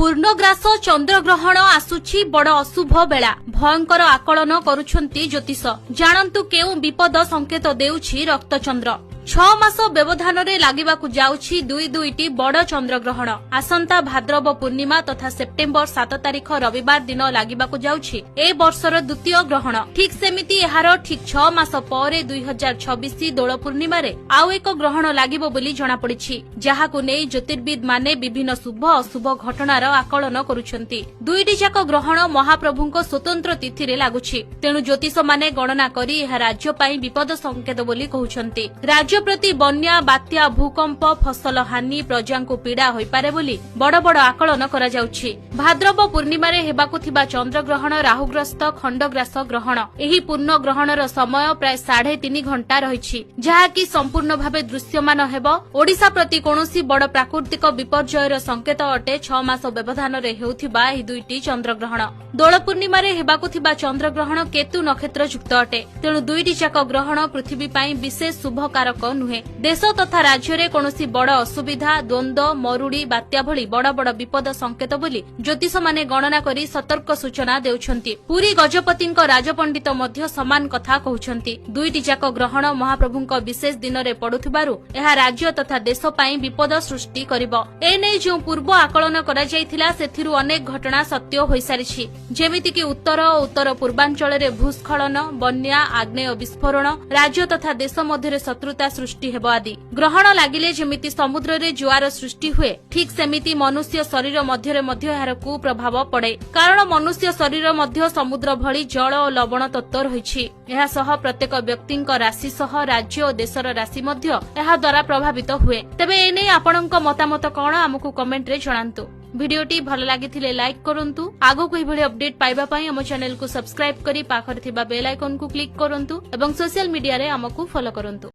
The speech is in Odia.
ପୂର୍ଣ୍ଣଗ୍ରାସ ଚନ୍ଦ୍ରଗ୍ରହଣ ଆସୁଛି, ବଡ଼ ଅଶୁଭ ବେଳା। ଭୟଙ୍କର ଆକଳନ କରୁଛନ୍ତି ଜ୍ୟୋତିଷ। ଜାଣନ୍ତୁ କେଉଁ ବିପଦ ସଂକେତ ଦେଉଛି ରକ୍ତଚନ୍ଦ୍ର। 6 ମାସ ବ୍ୟବଧାନରେ ଲାଗିବାକୁ ଯାଉଛି ଦୁଇ ଦୁଇଟି ବଡ଼ ଚନ୍ଦ୍ରଗ୍ରହଣ। ଆସନ୍ତା ଭାଦ୍ରବ ପୂର୍ଣ୍ଣିମା ତଥା ସେପ୍ଟେମ୍ବର 7 ତାରିଖ ରବିବାର ଦିନ ଲାଗିବାକୁ ଯାଉଛି ଏ ବର୍ଷର ଦ୍ୱିତୀୟ ଗ୍ରହଣ। ଠିକ୍ ସେମିତି ଏହାର ଠିକ୍ 6 ମାସ ପରେ 2026 ଦୋଳ ପୂର୍ଣ୍ଣିମାରେ ଆଉ ଏକ ଗ୍ରହଣ ଲାଗିବ ବୋଲି ଜଣାପଡ଼ିଛି, ଯାହାକୁ ନେଇ ଜ୍ୟୋତିର୍ବିଦ୍ ମାନେ ବିଭିନ୍ନ ଶୁଭ ଅଶୁଭ ଘଟଣାର ଆକଳନ କରୁଛନ୍ତି। ଦୁଇଟି ଯାକ ଗ୍ରହଣ ମହାପ୍ରଭୁଙ୍କ ସ୍ୱତନ୍ତ୍ର ତିଥିରେ ଲାଗୁଛି। ତେଣୁ ଜ୍ୟୋତିଷମାନେ ଗଣନା କରି ଏହା ରାଜ୍ୟ ପାଇଁ ବିପଦ ସଂକେତ ବୋଲି କହୁଛନ୍ତି। ରାଜ୍ୟ ପ୍ରତି ବନ୍ୟା, ବାତ୍ୟା, ଭୂକମ୍ପ, ଫସଲ ହାନି, ପ୍ରଜାଙ୍କୁ ପୀଡ଼ା ହୋଇପାରେ ବୋଲି ବଡ଼ ବଡ଼ ଆକଳନ କରାଯାଉଛି। ଭାଦ୍ରବ ପୂର୍ଣ୍ଣିମାରେ ହେବାକୁ ଥିବା ଚନ୍ଦ୍ରଗ୍ରହଣ ରାହୁଗ୍ରସ୍ତ ଖଣ୍ଡଗ୍ରାସ ଗ୍ରହଣ। ଏହି ପୂର୍ଣ୍ଣ ଗ୍ରହଣର ସମୟ ପ୍ରାୟ 3.5 ଘଣ୍ଟା ରହିଛି, ଯାହାକି ସମ୍ପୂର୍ଣ୍ଣ ଭାବେ ଦୃଶ୍ୟମାନ ହେବ। ଓଡ଼ିଶା ପ୍ରତି କୌଣସି ବଡ଼ ପ୍ରାକୃତିକ ବିପର୍ଯ୍ୟୟର ସଂକେତ ଅଟେ 6 ମାସ ବ୍ୟବଧାନରେ ହେଉଥିବା ଏହି ଦୁଇଟି ଚନ୍ଦ୍ରଗ୍ରହଣ। ଦୋଳ ପୂର୍ଣ୍ଣିମାରେ ହେବାକୁ ଥିବା ଚନ୍ଦ୍ରଗ୍ରହଣ କେତୁ ନକ୍ଷତ୍ର ଯୁକ୍ତ ଅଟେ। ତେଣୁ ଦୁଇଟି ଯାକ ଗ୍ରହଣ ପୃଥିବୀ ପାଇଁ ବିଶେଷ ଶୁଭକାରକ ନୁହେଁ। ଦେଶ ତଥା ରାଜ୍ୟରେ କୌଣସି ବଡ଼ ଅସୁବିଧା, ଦ୍ୱନ୍ଦ୍ୱ, ମରୁଡ଼ି, ବାତ୍ୟା ଭଳି ବଡ଼ ବଡ଼ ବିପଦ ସଂକେତ ବୋଲି ଜ୍ୟୋତିଷମାନେ ଗଣନା କରି ସତର୍କ ସୂଚନା ଦେଉଛନ୍ତି। ପୁରୀ ଗଜପତିଙ୍କ ରାଜପଣ୍ଡିତ ମଧ୍ୟ ସମାନ କଥା କହୁଛନ୍ତି। ଦୁଇଟି ଯାକ ଗ୍ରହଣ ମହାପ୍ରଭୁଙ୍କ ବିଶେଷ ଦିନରେ ପଡୁଥିବାରୁ ଏହା ରାଜ୍ୟ ତଥା ଦେଶ ପାଇଁ ବିପଦ ସୃଷ୍ଟି କରିବ। ଏନେଇ ଯେଉଁ ପୂର୍ବ ଆକଳନ କରାଯାଇଥିଲା, ସେଥିରୁ ଅନେକ ଘଟଣା ସତ୍ୟ ହୋଇସାରିଛି। ଯେମିତିକି ଉତ୍ତର ଓ ଉତ୍ତର ପୂର୍ବାଞ୍ଚଳରେ ଭୂସ୍ଖଳନ, ବନ୍ୟା, ଆଗ୍ନେୟ ବିସ୍ଫୋରଣ, ରାଜ୍ୟ ତଥା ଦେଶ ମଧ୍ୟରେ ଶତ୍ରୁତା ସୃଷ୍ଟି ହେବ ଆଦି। ଗ୍ରହଣ ଲାଗିଲେ ଯେମିତି ସମୁଦ୍ରରେ ଜୁଆର ସୃଷ୍ଟି ହୁଏ, ଠିକ୍ ସେମିତି ମନୁଷ୍ୟ ଶରୀର ମଧ୍ୟରେ ମଧ୍ୟ ଏହାର କୁପ୍ରଭାବ ପଡେ। କାରଣ ମନୁଷ୍ୟ ଶରୀର ମଧ୍ୟ ସମୁଦ୍ର ଭଳି ଜଳ ଓ ଲବଣ ତତ୍ତ୍ୱ ରହିଛି। ଏହା ସହ ପ୍ରତ୍ୟେକ ବ୍ୟକ୍ତିଙ୍କ ରାଶି ସହ ରାଜ୍ୟ ଓ ଦେଶର ରାଶି ମଧ୍ୟ ଏହା ଦ୍ୱାରା ପ୍ରଭାବିତ ହୁଏ। ତେବେ ଏନେଇ ଆପଣଙ୍କ ମତାମତ କଣ, ଆମକୁ କମେଣ୍ଟରେ ଜଣାନ୍ତୁ। ଭିଡିଓଟି ଭଲ ଲାଗିଥିଲେ ଲାଇକ୍ କରନ୍ତୁ। ଆଗକୁ ଏଭଳି ଅପଡେଟ୍ ପାଇବା ପାଇଁ ଆମ ଚ୍ୟାନେଲକୁ ସବସ୍କ୍ରାଇବ୍ କରି ପାଖରେ ଥିବା ବେଲ୍ ଆଇକନକୁ କ୍ଲିକ୍ କରନ୍ତୁ ଏବଂ ସୋସିଆଲ ମିଡିଆରେ ଆମକୁ ଫଲୋ କରନ୍ତୁ।